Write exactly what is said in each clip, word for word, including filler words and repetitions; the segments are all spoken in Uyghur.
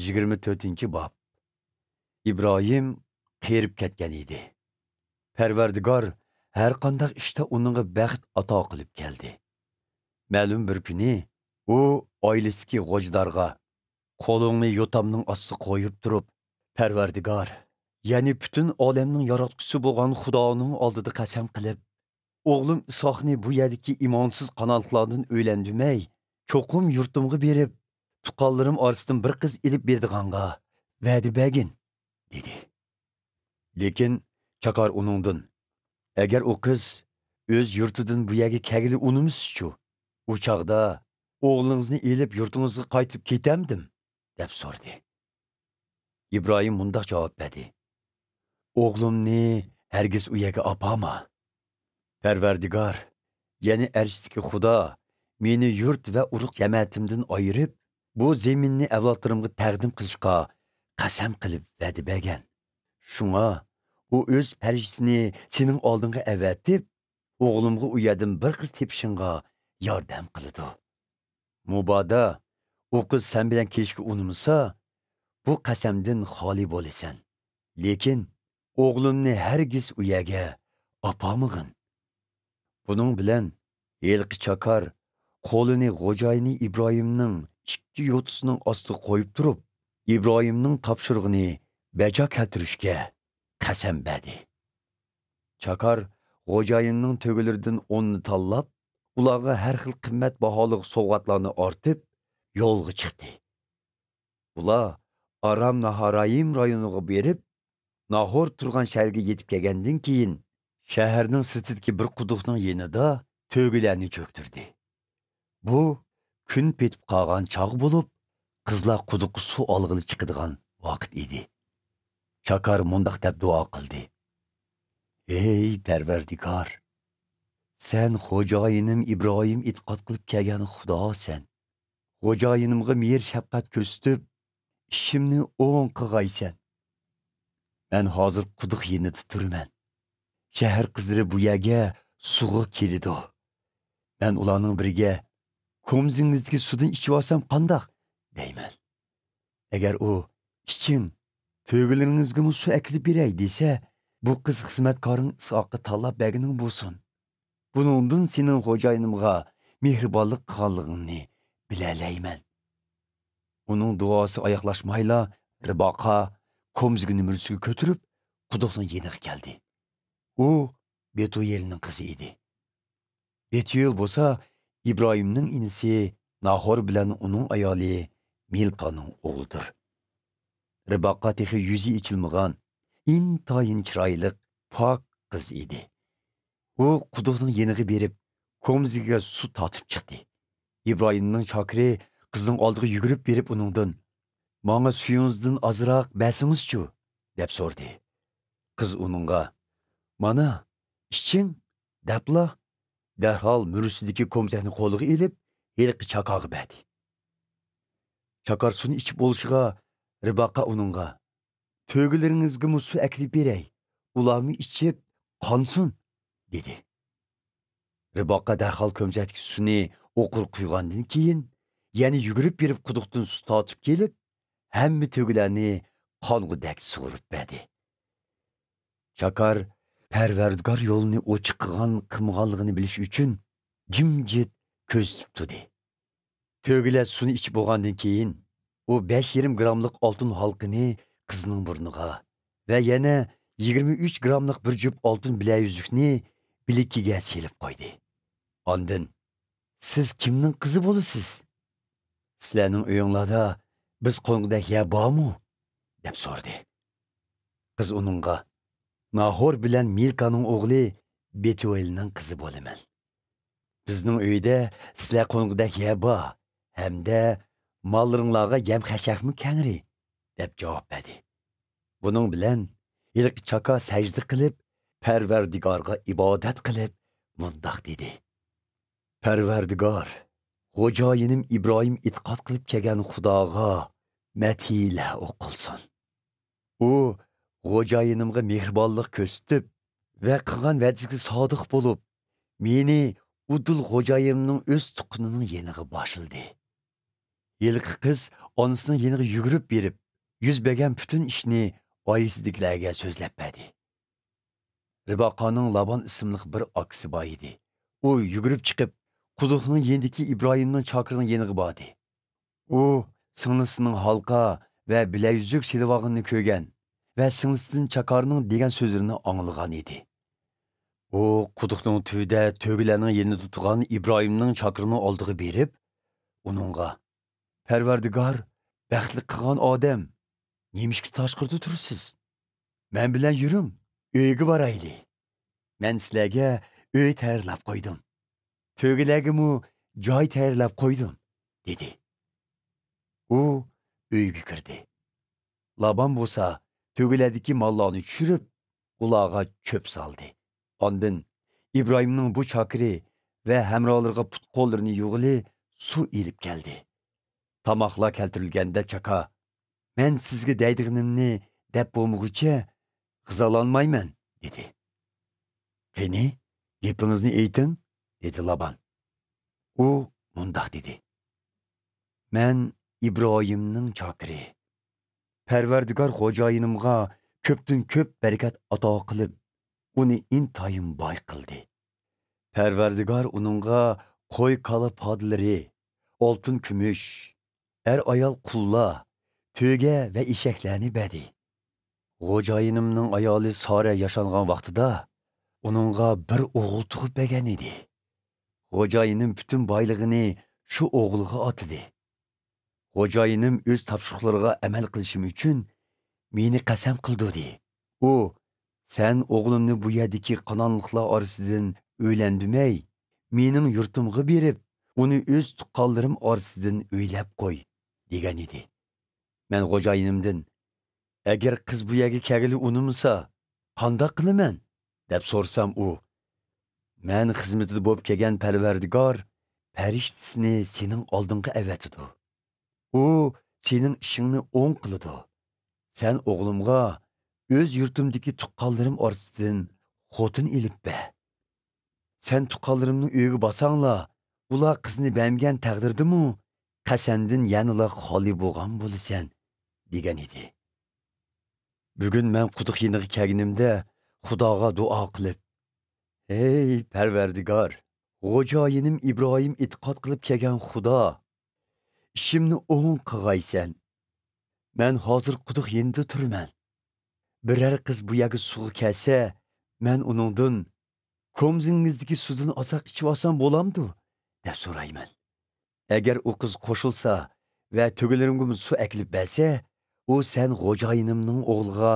يىگىرمە تۆتىنچى باب. ئىبراھىم قېرىپ كەتكەن ئىدى. پەرۋەردىگار ھەرقانداق ئىشتا ئۇنىڭغا بەخت ئاتا قىلىپ كەلدى. مەلۇم بىر كۈنى ئۇ ئائىلىسىدىكى غوجىدارغا، «قولۇڭنى يوتامنىڭ ئاستىغا قويۇپ تۇرۇپ، پەرۋەردىگار، يەنى پۈتۈن ئالەمنىڭ ياراتقۇچىسى بولغان خۇدانىڭ ئالدىدا قەسەم قىلىپ، ئوغلۇم ئىسھاقنى بۇ يەردىكى ئىمانسىز قانائەتلەردىن ئۆيلەندۈرمەي، چوقۇم يۇرتۇمغا بېرىپ، تۇغقانلىرىم ئارىسىدىن بىر قىز ئېلىپ بېرىدىغانغا ۋەدە بەرگىن» دېدى. لېكىن چاكار ئۇنىڭدىن، «ئەگەر ئۇ قىز ئۆز يۇرتىدىن بۇ يەرگە كەلگىلى ئۇنىمىسىچۇ؟ ئۇ چاغدا ئوغلىڭىزنى ئېلىپ يۇرتىڭىزغا قايتىپ كېتەمدىم؟» دەپ سورىدى. ئىبراھىم مۇنداق جاۋاب بەردى: «ئوغلۇمنى ھەرگىز ئۇ يەرگە ئاپارما. پەرۋەردىگار، يەنى ئەرشتىكى خۇدا مېنى يۇرت ۋە ئۇرۇق جەمەتىمدىن ئايرىپ، بۇ زېمىننى ئەۋلادلىرىمغا تەقدىم قىلىشقا قەسەم قىلىپ ۋەدە بەرگەن. شۇڭا ئۇ ئۆز پەرىشتىسىنى سېنىڭ ئالدىڭغا ئەۋەتىپ، ئوغلۇمغا ئۇ يەردىن بىر قىز تېپىشىڭغا ياردەم قىلىدۇ. مۇبادا ئۇ قىز سەن بىلەن كېلىشكە ئۇنىمىسا، بۇ قەسەمدىن خالىي بولىسەن. لېكىن ئوغلۇمنى ھەرگىز ئۇ يەرگە ئاپارمىغىن.» بۇنىڭ بىلەن ھېلىقى چاكار قولىنى خوجايىنى ئىبراھىمنىڭ ئىككى يوتىسىنىڭ ئاستىغا قويۇپ تۇرۇپ، ئىبراھىمنىڭ تاپشۇرۇقىنى بەجا كەلتۈرۈشكە قەسەم بەردى. چاكار خوجايىننىڭ تۆگىلىرىدىن ئوننى تاللاپ، ئۇلارغا ھەر خىل قىممەت باھالىق سوۋغاتلارنى ئارتىپ، يولغا چىقتى. ئۇلار ئارام ناھارايىم رايونىغا بېرىپ، ناھور تۇرغان شەھەرگە يېتىپ كەلگەندىن كېيىن، شەھەرنىڭ سىرتىدىكى بىر قۇدۇقنىڭ يېنىدا تۆگىلەرنى چۆكتۈردى. بۇ كۈن پېتىپ قالغان چاغ بولۇپ، قىزلار قۇدۇققا سۇ ئالغىلى چىقىدىغان ۋاقىت ئىدى. چاكار مۇنداق دەپ دۇئا قىلدى: «ئەي پەرۋەردىگار، سەن خوجايىنىم ئىبراھىم ئېتىقاد قىلىپ كەلگەن خۇداسەن. خوجايىنىمغا مېھىر-شەپقەت كۆرسىتىپ، ئىشىمنى ئوڭ قىلغايسەن. مەن ھازىر قۇدۇق يېنىدا تۇرىمەن. شەھەر قىزلىرى بۇ يەرگە سۇغا كېلىدۇ. مەن ئۇلارنىڭ بىرىگە، 'كومزىڭىزدىكى سۇدىن ئىچىۋالسام قانداق؟' دەيمەن. ئەگەر ئۇ، 'ئىچىڭ، تۆگىلىرىڭىزگىمۇ سۇ ئەكېلىپ بېرەي' دېسە، بۇ قىز خىزمەتكارىڭ ئىسھاققا تاللاپ بەرگىنىڭ بولسۇن. بۇنىڭدىن سېنىڭ خوجايىنىمغا مېھرىبانلىق قىلغانلىقىڭنى بىلەلەيمەن.» ئۇنىڭ دۇئاسى ئاياغلاشمايلا، رىباقا كومزىكىنى مۈرىسىگە كۆتۈرۈپ، قۇدۇقنىڭ يېنىغا كەلدى. ئۇ بېتۇئېلنىڭ قىزى ئىدى. بېتۇئېل بولسا ئىبراھىمنىڭ ئىنىسى ناھور بىلەن ئۇنىڭ ئايالى مىلكانىڭ ئوغلىدۇر. رىباقا تېخى يۈزى ئېچىلمىغان، ئىنتايىن چىرايلىق، پاك قىز ئىدى. ئۇ قۇدۇقنىڭ يېنىغا بېرىپ، كومزىكىگە سۇ تارتىپ چىقتى. ئىبراھىمنىڭ چاكىرى قىزنىڭ ئالدىغا يۈگۈرۈپ بېرىپ ئۇنىڭدىن، «ماڭا سۈيىڭىزدىن ئازراق بەرسىڭىزچۇ؟» دەپ سورىدى. قىز ئۇنىڭغا، «مانا، ئىچىڭ» دەپلا، دەرھال مۈرىسىدىكى كومزەكنى قولىغا ئېلىپ، ھېلىقى چاكارغا بەردى. چاكار سۇنى ئىچىپ بولۇشىغا، رىباقا ئۇنىڭغا، «تۆگىلىرىڭىزگىمۇ سۇ ئەكېلىپ بېرەي، ئۇلارمۇ ئىچىپ قانسۇن» دېدى. رىباقا دەرھال كومزەكتىكى سۇنى ئوقۇر قۇيغاندىن كېيىن، يەنە يۈگۈرۈپ بېرىپ قۇدۇقتىن سۇ تارتىپ كېلىپ، ھەممە تۆگىلەرنى قانغۇدەك سۇغۇرۇپ بەردى. چاكار پەرۋەردىگار يولىنى ئوچۇق قىلغان قىلمىغانلىقىنى بىلىش ئۈچۈن جىمجىت كۆزىتىپ تۇردى. تۆگىلەر سۇنى ئىچىپ بولغاندىن كېيىن، ئۇ بەش يېرىم گراملىق ئالتۇن ھالقىنى قىزنىڭ بۇرنىغا ۋە يەنە يىگىرمە ئۈچ گراملىق بىر جۈپ ئالتۇن بىلەيۈزۈكنى بىلىكىگە سېلىپ قويدى. ئاندىن، «سىز كىمنىڭ قىزى بولىسىز؟ سىلەرنىڭ ئۆيۈڭلاردا بىز قونغۇدەك يەر بارمۇ؟» دەپ سورىدى. قىز ئۇنىڭغا، «ناھور بىلەن مىلكانىڭ ئوغلى بېتۇئېلنىڭ قىزى بولىمەن. بىزنىڭ ئۆيدە سىلەر قونغۇدەك يەر بار ھەمدە ماللىرىڭلارغا يەم-خەشەكمۇ كەڭرى» دەپ جاۋاب بەردى. بۇنىڭ بىلەن ھېلىقى چاكار سەجدە قىلىپ، پەرۋەردىگارغا ئىبادەت قىلىپ، مۇنداق دېدى: «پەرۋەردىگار، خوجايىنىم ئىبراھىم ئېتىقاد قىلىپ كەلگەن خۇداغا مەدھىيلەر ئوقۇلسۇن. ئۇ خوجايىنىمغا مېھرىبانلىق كۆرسىتىپ ۋە قىلغان ۋەدىسىگە سادىق بولۇپ، مېنى ئۇدۇل خوجايىنىمنىڭ ئۆز تۇغقىنىنىڭ يېنىغا باشلىدى. ھېلىقى قىز ئانىسىنىڭ يېنىغا يۈگۈرۈپ بېرىپ، يۈز بەرگەن پۈتۈن ئىشنى ئائىلىسىدىكىلەرگە سۆزلەپ بەردى. رىباقانىڭ لابان ئىسىملىق بىر ئاكىسى بار ئىدى. ئۇ يۈگۈرۈپ چىقىپ، قۇدۇقنىڭ يېنىدىكى ئىبراھىمنىڭ چاكىرىنىڭ يېنىغا باردى. ئۇ سىڭلىسىنىڭ ھالقا ۋە بىلەيۈزۈك سېلىۋالغىنىنى كۆرگەن ۋە سىڭلىسىدىن چاكارنىڭ دېگەن سۆزلىرىنى ئاڭلىغان ئىدى. ئۇ قۇدۇقنىڭ تۈۋىدە تۆگىلەرنىڭ يېنىدا تۇرغان ئىبراھىمنىڭ چاكىرىنىڭ ئالدىغا بېرىپ، ئۇنىڭغا، «پەرۋەردىگار بەختلىك قىلغان ئادەم، نېمىشقا تاشقىرىدا تۇرىسىز؟ مەن بىلەن يۈرۈڭ، ئۆيگە بارايلى. مەن سىلەرگە ئۆي تەييارلاپ قويدۇم. تۆگىلەرگىمۇ جاي تەييارلاپ قويدۇم» دېدى. ئۇ ئۆيگە كىردى. لابان بولسا تۆگىلەردىكى ماللارنى چۈشۈرۈپ، ئۇلارغا چۆپ سالدى. ئاندىن ئىبراھىمنىڭ بۇ چاكىرى ۋە ھەمراھلىرىغا پۇت-قوللىرىنى يۇغىلى سۇ ئېلىپ كەلدى. تاماقلار كەلتۈرۈلگەندە چاكا، «مەن سىزگە دەيدىغىنىمنى دەپ بولمىغۇچە غىزالانمايمەن» دېدى. «قېنى، گېپىڭىزنى ئېيتىڭ» دېدى لابان. ئۇ مۇنداق دېدى: «مەن ئىبراھىمنىڭ چاكىرى. پەرۋەردىگار خوجايىنىمغا كۆپتىن كۆپ بەرىكەت ئاتا قىلىپ، ئۇنى ئىنتايىن باي قىلدى. پەرۋەردىگار ئۇنىڭغا قوي-كالا پادىلىرى، ئالتۇن-كۈمۈش، ئەر-ئايال قۇللار، تۆگە ۋە ئېشەكلەرنى بەردى. خوجايىنىمنىڭ ئايالى سارە ياشانغان ۋاقتىدا ئۇنىڭغا بىر ئوغۇل تۇغۇپ بەرگەن ئىدى. خوجايىنىم پۈتۈن بايلىقىنى شۇ ئوغۇلغا ئاتىدى. خوجايىنىم ئۆز تاپشۇرۇقلىرىغا ئەمەل قىلىشىم ئۈچۈن مېنى قەسەم قىلدۇردى. ئۇ، 'سەن ئوغلۇمنى بۇ يەردىكى قانانلىقلار ئارىسىدىن ئۆيلەندۈرمەي، مېنىڭ يۇرتۇمغا بېرىپ، ئۇنى ئۆز تۇغقانلىرىم ئارىسىدىن ئۆيلەپ قوي' دېگەن ئىدى. مەن خوجايىنىمدىن، 'ئەگەر قىز بۇ يەرگە كەلگىلى ئۇنىمىسا، قانداق قىلىمەن؟' دەپ سورىسام، ئۇ، 'مەن خىزمىتىدە بولۇپ كەلگەن پەرۋەردىگار پەرىشتىسىنى سېنىڭ ئالدىڭغا ئەۋەتىدۇ. ئۇ سېنىڭ ئىشىڭنى ئوڭ قىلىدۇ. سەن ئوغلۇمغا ئۆز يۇرتۇمدىكى تۇغقانلىرىم ئارىسىدىن خوتۇن ئېلىپ بەر. سەن تۇغقانلىرىمنىڭ ئۆيىگە بارساڭلا، ئۇلار قىزنى بەرمىگەن تەقدىردىمۇ قەسەمدىن يەنىلا خالىي بولغان بولىسەن' دېگەن ئىدى. بۈگۈن مەن قۇدۇق يېنىغا كەلگىنىمدە خۇداغا دۇئا قىلىپ، 'ھەي پەرۋەردىگار، خوجايىنىم ئىبراھىم ئېتىقاد قىلىپ كەلگەن خۇدا، ئىشىمنى ئوڭ قىلغايسەن. مەن ھازىر قۇدۇق يېنىدا تۇرىمەن. بىرەر قىز بۇ يەرگە سۇغا كەلسە، مەن ئۇنىڭدىن، "كومزىڭىزدىكى سۇدىن ئازراق ئىچىۋالسام بولامدۇ؟" دەپ سورايمەن. ئەگەر ئۇ قىز قوشۇلسا ۋە تۆگىلىرىمگىمۇ سۇ ئەكېلىپ بەرسە، ئۇ سەن خوجايىنىمنىڭ ئوغلىغا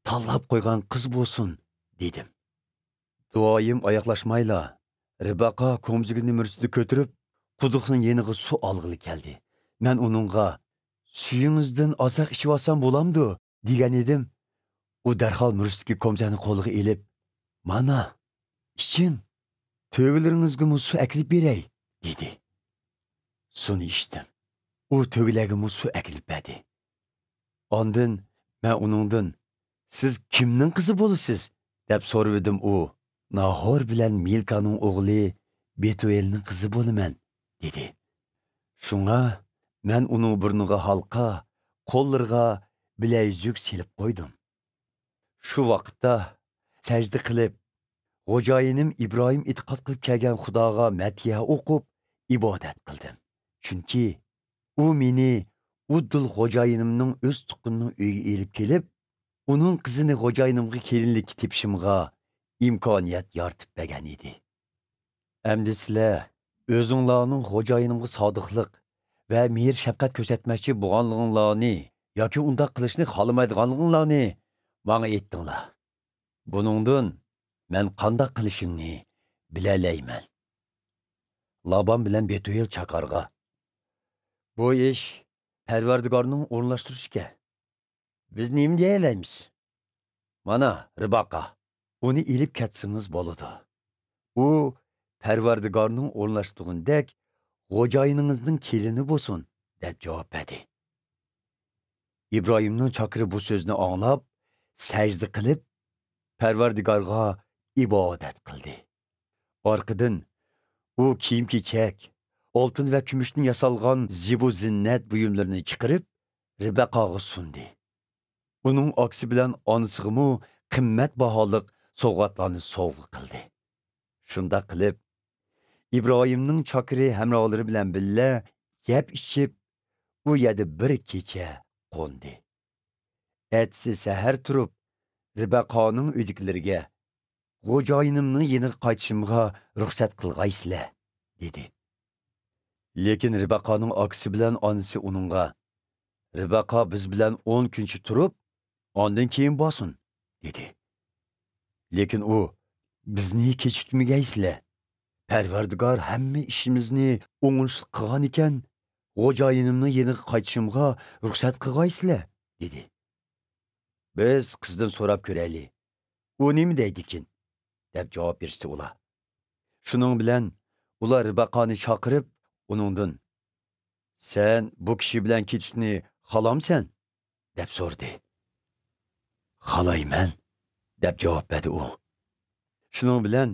تاللاپ قويغان قىز بولسۇن، دېدىم. دۇئايىم ئاياغلاشمايلا، رىباقا كومزىكىنى مۈرىسىدە كۆتۈرۈپ، قۇدۇقنىڭ يېنىغا سۇ ئالغىلى كەلدى. مەن ئۇنىڭغا، "سۈيىڭىزدىن ئازراق ئىچىۋالسام بولامدۇ؟" دېگەن ئىدىم. ئۇ دەرھال مۈرىسىدىكى كومزانى قولىغا ئېلىپ، "مانا، ئىچىڭ، تۆگىلىرىڭىزگىمۇ سۇ ئەكېلىپ بېرەي"، دېدى. سۇنى ئىچتىم. ئۇ تۆگىلەرگىمۇ سۇ ئەكېلىپ بەردى. ئاندىن مەن ئۇنىڭدىن، "سىز كىمنىڭ قىزى بولىسىز؟" دەپ سورىۋىدىم. ئۇ، "ناھور بىلەن مىلكانىڭ ئوغلى بېتۇئېلنىڭ قىزى بولىمەن"، دېدى. شۇڭا مەن ئۇنىڭ بۇرنىغا ھالقا، قوللىرىغا بىلەيزۈك سېلىپ قويدۇم. شۇ ۋاقىتتا سەجدە قىلىپ، خوجايىنىم ئىبراھىم ئېتىقاد قىلىپ كەلگەن خۇداغا مەدھىيە ئوقۇپ، ئىبادەت قىلدىم. چۈنكى ئۇ مېنى ئۇددۇل خوجايىنىمنىڭ ئۆز تۇغقىنىنىڭ ئۆيىگە ئېلىپ كېلىپ، ئۇنىڭ قىزىنى خوجايىنىمغا كېلىنلىككە تېپىشىمغا ئىمكانىيەت يارىتىپ بەرگەن ئىدى. ئەمدى سىلەر ئۆزۈڭلارنىڭ خوجايىنىمغا سادىقلىق ۋە مېھىر-شەپقەت كۆرسەتمەكچى بولغانلىقىڭلارنى ياكى ئۇنداق قىلىشنى خالىمايدىغانلىقىڭلارنى ماڭا ئېيتتىڭلار. بۇنىڭدىن مەن قانداق قىلىشىمنى بىلەلەيمەن.'" لابان بىلەن بېتۇئېل چاكارغا، "بۇ ئىش پەرۋەردىگارنىڭ ئورۇنلاشتۇرۇشى ئىكەن. بىز نېمە دېيەلەيمىز؟ مانا، رىباقا، ئۇنى ئېلىپ كەتسىڭىز بولىدۇ. ئۇ پەرۋەردىگارنىڭ ئورۇنلاشتۇرغىنىدەك خوجايىنىڭىزنىڭ كېلىنى بولسۇن"، دەپ جاۋاب بەردى. ئىبراھىمنىڭ چاكىرى بۇ سۆزنى ئاڭلاپ، سەجدە قىلىپ، پەرۋەردىگارغا ئىبادەت قىلدى. ئارقىدىن ئۇ كىيىم-كېچەك، ئالتۇن ۋە كۈمۈشتىن ياسالغان زىبۇ زىننەت بۇيۇملىرىنى چىقىرىپ، رىبەقاغا سۇندى. ئۇنىڭ ئاكىسى بىلەن ئانىسىغىمۇ قىممەت باھالىق سوۋغاتلارنى سوۋغا قىلدى. شۇنداق قىلىپ، ئىبراھىمنىڭ چاكىرى ھەمراھلىرى بىلەن بىللە يەپ ئىچىپ، ئۇ يەردە بىر كېچە قوندى. ئەتىسى سەھەر تۇرۇپ، رىبەقانىڭ ئۆيدىكىلىرىگە، «خوجايىنىمنىڭ يېنىغا قايتىشىمغا رۇخسەت قىلغايسىلەر» دېدى. لېكىن رىبەقانىڭ ئاكىسى بىلەن ئانىسى ئۇنىڭغا، «رىبەقا بىز بىلەن ئون كۈنچە تۇرۇپ، ئاندىن كېيىن بارسۇن» دېدى. لېكىن ئۇ، «بىزنى كېچىكتۈرمىگەيسىلەر. پەرۋەردىگار ھەممە ئىشىمىزنى ئوڭۇشلۇق قىلغان ئىكەن، خوجايىنىمنىڭ يېنىغا قايتىشىمغا رۇخسەت قىلغايسىلەر» دېدى. «بىز قىزدىن سوراپ كۆرەيلى، ئۇ نېمە دەيدىكىن» دەپ جاۋاب بېرىشتى ئۇلار. شۇنىڭ بىلەن ئۇلار رىبەقانى چاقىرىپ، ئۇنىڭدىن، «سەن بۇ كىشى بىلەن كېتىشنى خالامسەن؟» دەپ سورىدى. «خالايمەن» دەپ جاۋاب بەردى ئۇ. شۇنىڭ بىلەن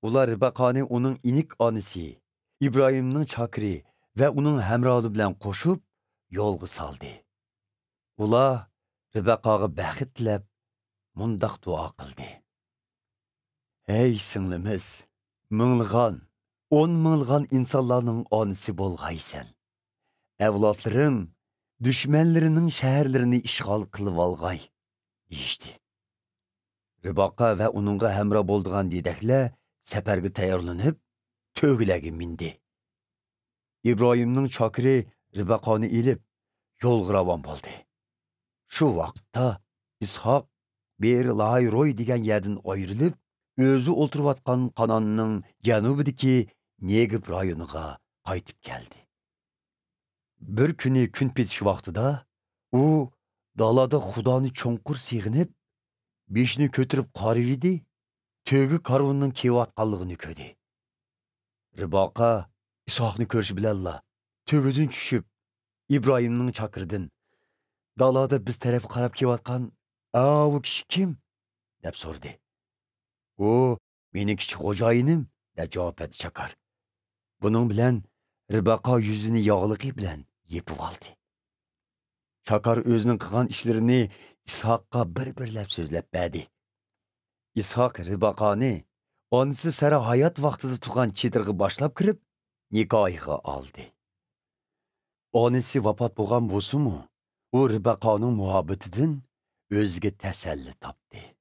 ئۇلار رىبەقانى ئۇنىڭ ئىنىك ئانىسى، ئىبراھىمنىڭ چاكىرى ۋە ئۇنىڭ ھەمراھلىرى بىلەن قوشۇپ يولغا سالدى. ئۇلار رىبەقاغا بەخت تىلەپ مۇنداق دۇئا قىلدى: «ھەي سىڭلىمىز، مىڭلىغان، ئون مىڭلىغان ئىنسانلارنىڭ ئانىسى بولغايسەن. ئەۋلادلىرىڭ دۈشمەنلىرىنىڭ شەھەرلىرىنى ئىشغال قىلىۋالغاي» دېيىشتى. رىباقا ۋە ئۇنىڭغا ھەمراھ بولىدىغان دېدەكلەر سەپەرگە تەييارلىنىپ، تۆگىلەرگە مىندى. ئىبراھىمنىڭ چاكىرى رىبەقانى ئېلىپ، يولغا راۋان بولدى. شۇ ۋاقىتتا ئىسھاق بېئىر لاھاي روي دېگەن يەردىن ئايرىلىپ، ئۆزى ئولتۇرۇۋاتقان قاناننىڭ جەنۇبىدىكى نېگىب رايونىغا قايتىپ كەلدى. بىر كۈنى كۈن پېتىش ۋاقتىدا ئۇ دالادا خۇدانى چوڭقۇر سېغىنىپ، بېشىنى كۆتۈرۈپ قارىۋىدى، تۆگە كارۋىنىنىڭ كېلىۋاتقانلىقىنى كۆردى. رىباقا ئىسھاقنى كۆرۈشى بىلەنلا تۆگىدىن چۈشۈپ، ئىبراھىمنىڭ چاكىرىدىن، «دالادا بىز تەرەپكە قاراپ كېلىۋاتقان ئاۋۇ كىشى كىم؟» دەپ سورىدى. «ئۇ مېنىڭ كىچىك خوجايىنىم» دەپ جاۋاب بەردى چاكار. بۇنىڭ بىلەن رىباقا يۈزىنى ياغلىقى بىلەن يېپىۋالدى. چاكار ئۆزىنىڭ قىلغان ئىشلىرىنى ئىسھاققا بىر-بىرلەپ سۆزلەپ بەردى. ئىسھاق رىباقانى ئانىسى سارا ھايات ۋاقتىدا تۇرغان چېدىرغا باشلاپ كىرىپ، نىكاھىغا ئالدى. ئانىسى ۋاپات بولغان بولسىمۇ، ئۇ رىباقانىڭ مۇھەببىتىدىن ئۆزىگە تەسەللى تاپتى.